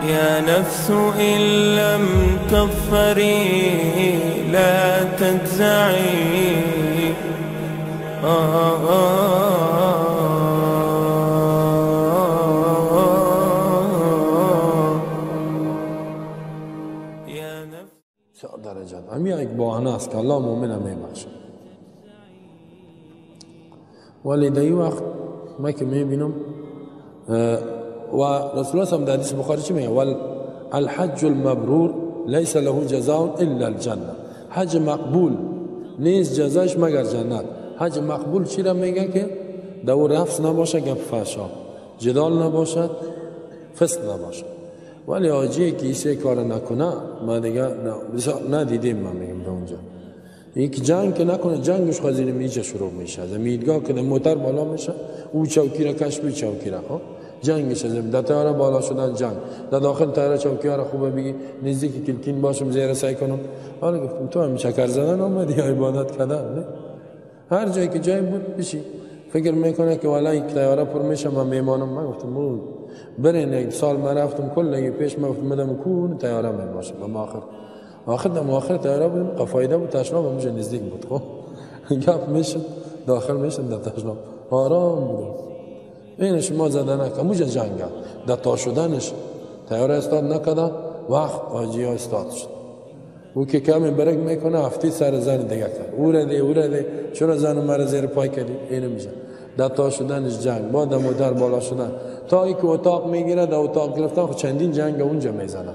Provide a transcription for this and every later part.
يا نفس إن لم تظفري لا تجزعي. درجات همین یک بهانه است که الله مؤمن میبخشه. ولی در این وقت ما که میبینم و رسول الله صلی در حدیث بخاری چی میگه؟ ول الحج المبرور لیس له جزاء الا الجنه. حج مقبول نیست جزاش مگر جنت. حج مقبول چی را میگه؟ که در او رفس نباشه، گپ فحشا، جدال نباشد، فسق نباشد. ولی حاجی که ایسه کار نکنه، ما دیگه ندیدیم. من میگم در اونجا یک جنگ که نکنه، جنگش خزینه میجه شروع میشه. از میدگاه که موتر بالا میشه، او چوکی را کشف، چوکی را خب جنگش از در تیاره بالا شدن جنگ، در داخل تیاره چوکی ها را خوبه بگی نزدیک کلکین باشم زیر سعی کنم. حالا گفتم تو هم چکر زدن آمدی یا عبادت کردن؟ نه، هر جایی که جای بود بشی. فکر میکنه که والا یک تیاره پر میشه من میمانم. من گفتم بود برین یک سال من رفتم کل پیش من گفتم مدام کون تیاره می باشم. اما آخر دم آخر تیاره بودم، قفایده بود، تشناب همونجا نزدیک بود. خب گپ میشم داخل میشم در تشناب آرام بودم. این شما زده نکن همونجا جنگه در تا شدنش تیاره استاد نکده، وقت آجی ها استاد شد. او که کمی برک میکنه هفتی سر زن دیگه کرد، او را ده او را ده، چرا زن مرا زیر پای کردی؟ اینو میشه در تا شدنش جنگ، با در موتر بالا شدن تا اینکه اتاق میگیره. در اتاق گرفتن خب چندین جنگ اونجا میزنه.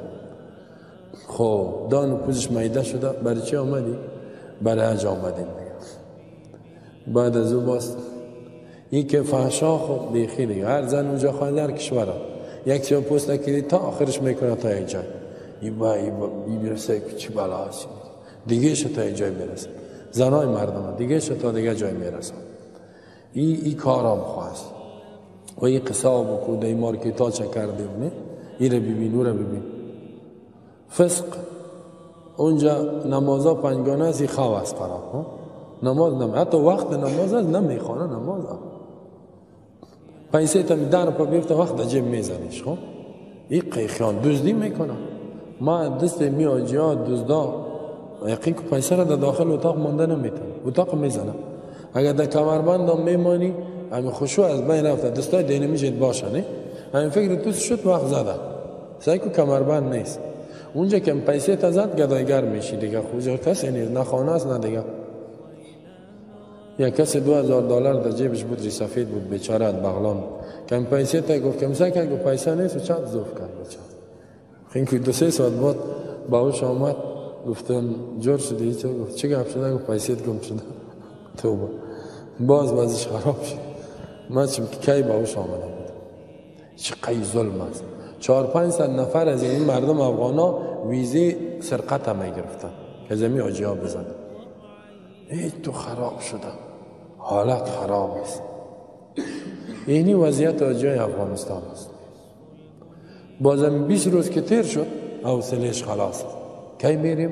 خب دان و پوزش میده شده. برای چی آمدی؟ برای حج آمدیم دیگه. بعد از او باز این که فحشا خب بیخی دیگه، هر زن اونجا خواهد در کشوره یک سیاه پوست نکردی تا آخرش میکنه تا یک جای ای با ای میرسه که چی بلا هست دیگه شو تا یک جای میرسه. زنای مردم دیگه شو تا دیگه جای میرسه. ای کارام خواست و این قصه بکو در این مارکت ها چه کرده و نه ای رو ببین او رو ببین. فسق اونجا نمازا پنجگانه است، این خواه است قرار نماز نمی، حتی وقت نماز است نمیخوانه نماز هم. پیسه تا در پا بیفته وقت جیب میزنیش. خب این قیخیان دزدی میکنه. ما دست می آجی ها دزدا یقین که پیسه را در داخل اتاق مانده نمیتونه، اتاق میزنه. اگر در کمربند هم میمانی همین خشوع از بین رفته، دستای دینه میشید باشه نه همین فکر تو شد وقت زده سعی کو کمربند نیست. اونجا که پیسه تا زد گدایگر میشی دیگه. خوجا کسی نیست، نه خانه است نه دیگه. یک کسی $2000 در جیبش بود، ری سفید بود بیچاره از بغلان. کم پیسه تا گفت کم سعی کرد گفت پیسه نیست و چند زوف کرد بیچاره. خین که 2-3 ساعت بعد باهوش آمد گفتم جور شده چه؟ گفت چه گپ شده؟ گفت پیسه گم شده. توبه باز وضعش خراب شد. من چیم که کی باهوش آمده بود. چه قی ظلم است. 400-500 نفر از این مردم افغانا ویزه سرقت هم گرفتن که زمین آجی ها بزنن. ای تو خراب شده، حالت خراب است. اینی وضعیت آجی های افغانستان است. بازم 20 روز که تیر شد حوصله‌اش خلاص. کی میریم؟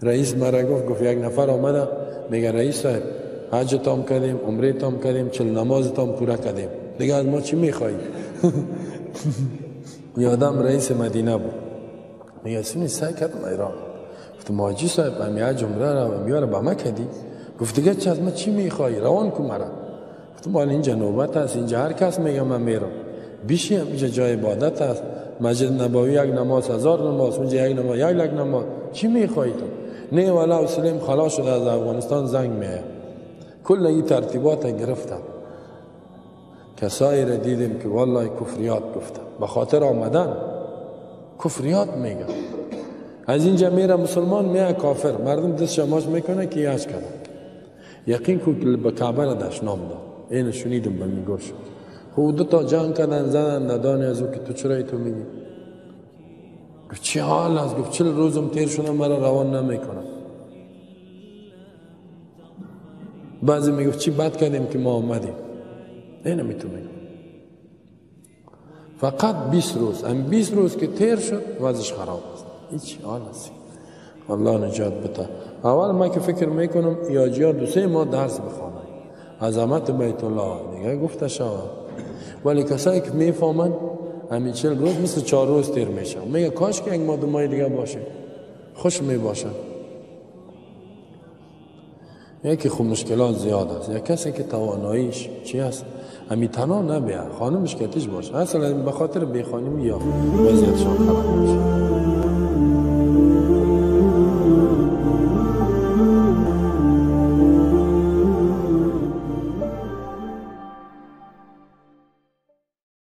رئیس مرا گفت یک نفر آمده میگه رئیس صاحب حج تام کردیم، عمره تام کردیم، 40 نماز تام پورا کردیم، دیگه از ما چی میخوایی؟ یادم رئیس مدینه بود، میگه سونی سعی کردم ایران. گفتم حاجی صاحب همی حج عمره را میاره به ما کردی؟ گفت دیگه چه از ما چی میخوایی؟ روان کن مرا. گفتم حالا اینجا نوبت است، اینجا هر کس میگه من میرم، بیشی هم اینجا جای عبادت است، مسجد نبوی یک نماز 1000 نماز، اونجا یک نماز 1 لک نماز، چی میخوایی تو؟ نه والا حوصله‌ام خلاص شده، از افغانستان زنگ میاد. کل این ترتیبات گرفتم. کسایی را دیدیم که والله کفریات گفتن، به خاطر آمدن کفریات میگن. از اینجا میره مسلمان میره کافر، مردم دست شماش میکنه که یاش کرده. یقین کو که به کعبه را دشنام داد. اینو شنیدم به میگوش. خب دو تا جنگ کردن زدن ندانی از او که تو چرا تو میگی؟ گفت چه حال است؟ گفت 40 روزم تیر شدم مرا روان نمیکنه. بعضی میگفت چی بد کردیم که ما آمدیم. اینو میتونم فقط 20 روز، هم 20 روز که تیر شد وضعش خراب است. هیچ حال است. الله نجات بده. اول ما که فکر میکنم یاجیا 2-3 ماه درس بخوانن عظمت بیت الله دیگه گفته شود، ولی کسایی که میفهمن همین 40 روز مثل 4 روز تیر میشه. میگه کاش که یک ماه 2 ماه دیگه باشه، خوش میباشه. یکی خب مشکلات زیاد است. یک کسی که تواناییش چی است، همی تنها نبیه، خانمش کتیش باشه، اصلا به خاطر بی خانمی یا وضعیتشان خراب میشه.